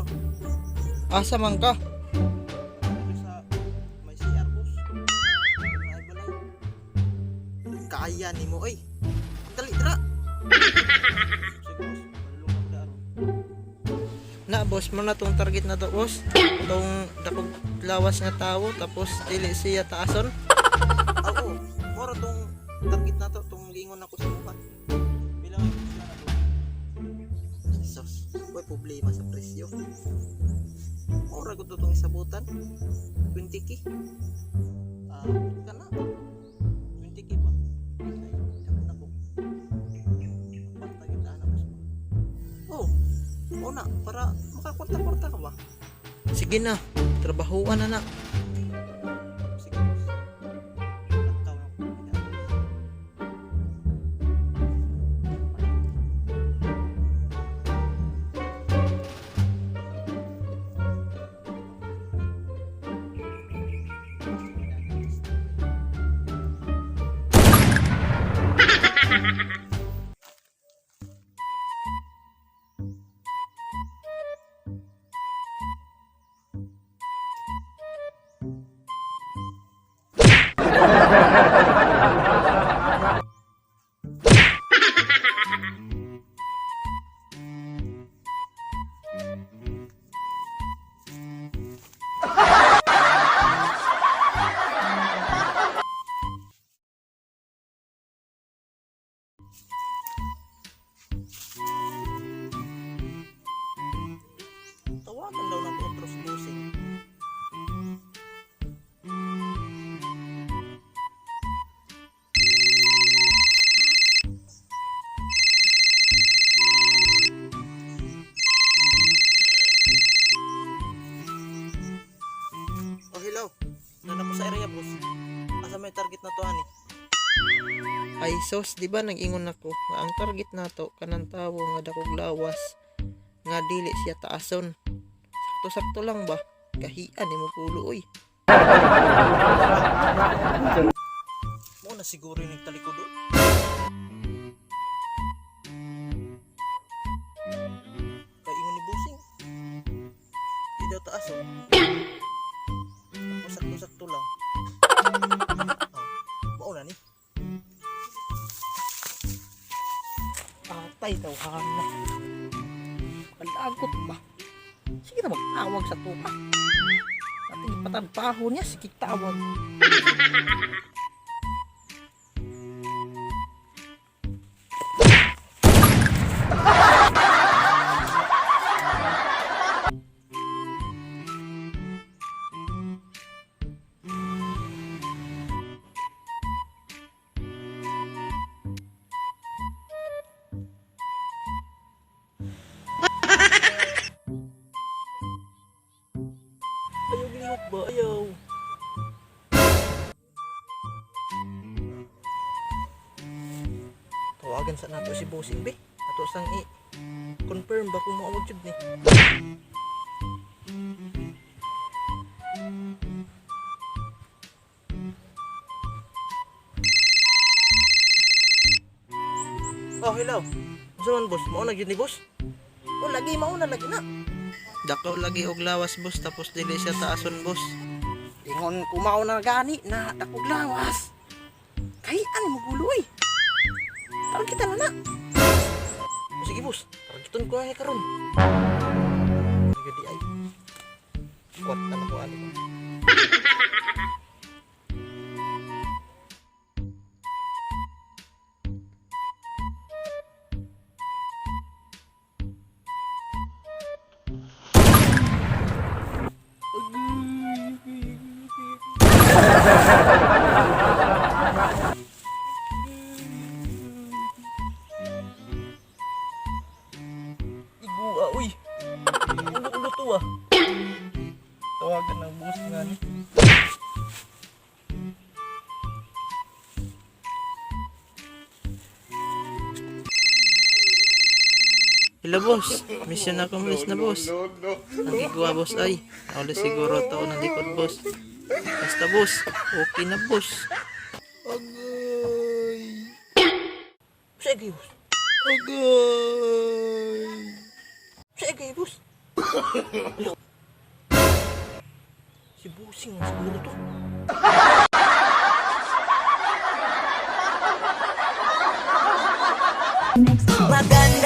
Hello. Asa man ka? Dito sa may CR, boss. Naay balay. Kaya nimo oy. Dali dra. Sige, boss. Malulungkot ka aron. Na boss, mo na tong target na to, boss. Tong dakog lawas nga tawo tapos dili siya taason. Oo. Moro tong target na to, tong giingon ako sa mukha. Pila may presyo na to? Sus, way problema sa presyo. Mura gud to tong isabutan. 20K. Ah, kana. 20K ba? Ay, dako na ko. Pagtagit na boss ba? Oh, una, para makakwarta-kwarta ka ba? Sige na, trabahuan na na. Sige, boss. Lakaw na ko. Tawagan daw ng otros busing. Oh, hello. Nana ko sa area, boss. Asa may target na to, ani? Ay sos, di ba nag-ingon ako nga ang target nato kanang tawo nga dakog lawas nga dili siya taason. Sakto-sakto lang ba? Kahian nimo pulo oy. Mo na siguro yung nagtalikod, oh. Kay ingon ni Busing. Di daw taas, oh. Tapos sakto-sakto lang. Oh, mao na ni. Atay tawhana. Kalagot ba? Sige na magtawag sa tuka. Ating ipatrabaho niya, sige tawag. Ayaw gilihok ba? Ayaw. Tawagan sa nato si Bossing be. Ato sang i confirm ba kung maawag jud ni. Oh, hello. Unsa man, boss? Mao na gyud ni boss? Oh, lagi mao na lagi na. Dako lagi og lawas boss tapos dili siya taason boss. Ingon ko mao na gani na dakog lawas. Kay ano mo gulo oy. Tarong kita na na. O, sige boss, targeton ko na karon. Sige di ay. Kwarta na ko ani ko. Igua uy. Ulo-ulo to ah. Tawagan ng boss nga ni. Hello boss, mission accomplished na boss. Ang igwa boss ay. Nauli siguro to ng likod boss. Basta boss, okay na boss. Agay. Sige, boss. Agay. Sige, boss. Ala. Si Busing ang siguro to. Maganda.